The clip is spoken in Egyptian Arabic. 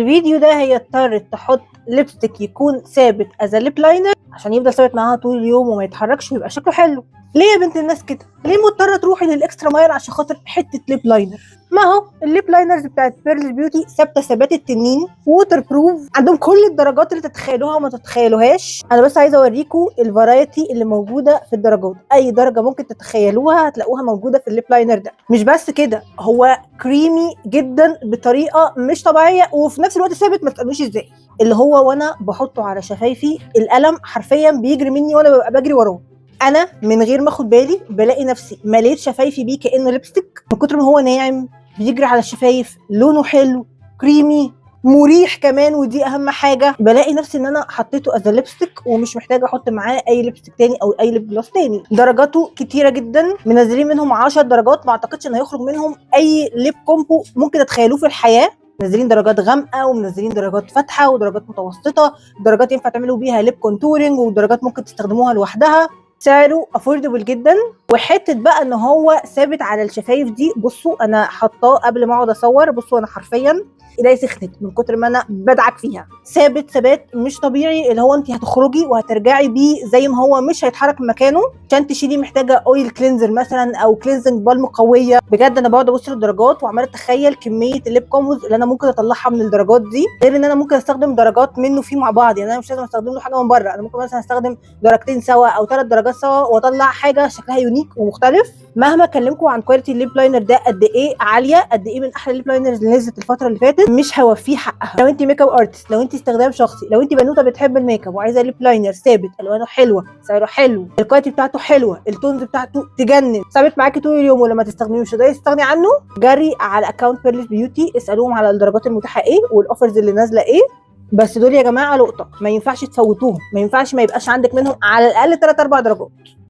الفيديو ده هي اضطرت تحط lipstick يكون ثابت as lip liner عشان يفضل ثابت معاها طول اليوم وما يتحركش ويبقى شكله حلو. ليه يا بنت الناس كده؟ ليه مضطرة تروحي لل extra mile عشان خاطر حتة lip liner؟ ما هو ال lip liners بتاعت Pearls Beauty ثابتة ثبات التنين، waterproof، عندهم كل الدرجات اللي تتخيلوها وما تتخيلوهاش. انا بس عايزه اوريكم ال variety اللي موجودة في الدرجات، اي درجه ممكن تتخيلوها هتلاقوها موجودة في ال lip liner ده. مش بس كده، هو كريمي جدا بطريقة مش طبيعية وفي نفس الوقت ثابت، ما تسالوش ازاي. اللي هو وانا بحطه على شفايفي القلم حرفيا بيجري مني وانا ببقى بجري وراه. انا من غير ما اخد بالي بلاقي نفسي مليت شفايفي بيه كانه lipstick من كتر ما هو ناعم بيجري على الشفايف، لونه حلو، كريمي، مريح كمان، ودي اهم حاجة. بلاقي نفسي ان انا حطيته as lipstick ومش محتاجه احط معاه اي lipstick تاني او اي lip gloss تاني. درجاته كتيرة جدا، منزلين منهم 10 درجات، ما اعتقدش ان هيخرج منهم اي lip combo ممكن تتخيلوه في الحياه. منزلين درجات غامقه ومنزلين درجات فاتحة ودرجات متوسطه، درجات ينفع تعملوا بيها lip contouring ودرجات ممكن تستخدموها لوحدها. سعره affordable جدا، وحتة بقى ان هو ثابت على الشفايف دي. بصوا انا حطاه قبل ما اقعد اصور، بصوا انا حرفيا ايدي سخنت من كتر ما انا بدعك فيها. ثابت ثبات مش طبيعي، اللي هو انت هتخرجي وهترجعي بيه زي ما هو، مش هيتحرك من مكانه. عشان تشيليه محتاجه oil cleanser مثلا او cleansing balm قوية. بجد انا بقعد ابص للدرجات وعماله اتخيل كمية ال lip combos اللي انا ممكن اطلعها من الدرجات دي، غير ان انا ممكن استخدم درجات منه فيه مع بعض. يعني انا مش لازم استخدم له حاجة من بره، انا ممكن مثلا استخدم درجتين سوا او 3 درجات سوا واطلع حاجة شكلها unique ومختلف. مهما اكلمكم عن quality ال lip liner ده قد ايه عاليه، قد ايه من احلى ال lip liners اللي نزلت الفترة اللي فاتت، مش هوفيه حقها. لو انت makeup artist، لو انت استخدام شخصي، لو انت بنوته بتحب الميك اب وعايزه lip liner ثابت، الوانه حلوه، سعره حلو، ال quality بتاعته حلوه، ال tones بتاعته تجنن، ثابت معاكي طول اليوم ولما تستخدميه مش هتقدري تستغني عنه، جري على account Pearls Beauty، اسالوهم على الدرجات المتاحة ايه وال offers اللي نازله ايه. بس دول يا جماعة لقطه، ما ينفعش تفوتوهم، ما ينفعش ما يبقاش عندك منهم على الاقل 3 4 درجات.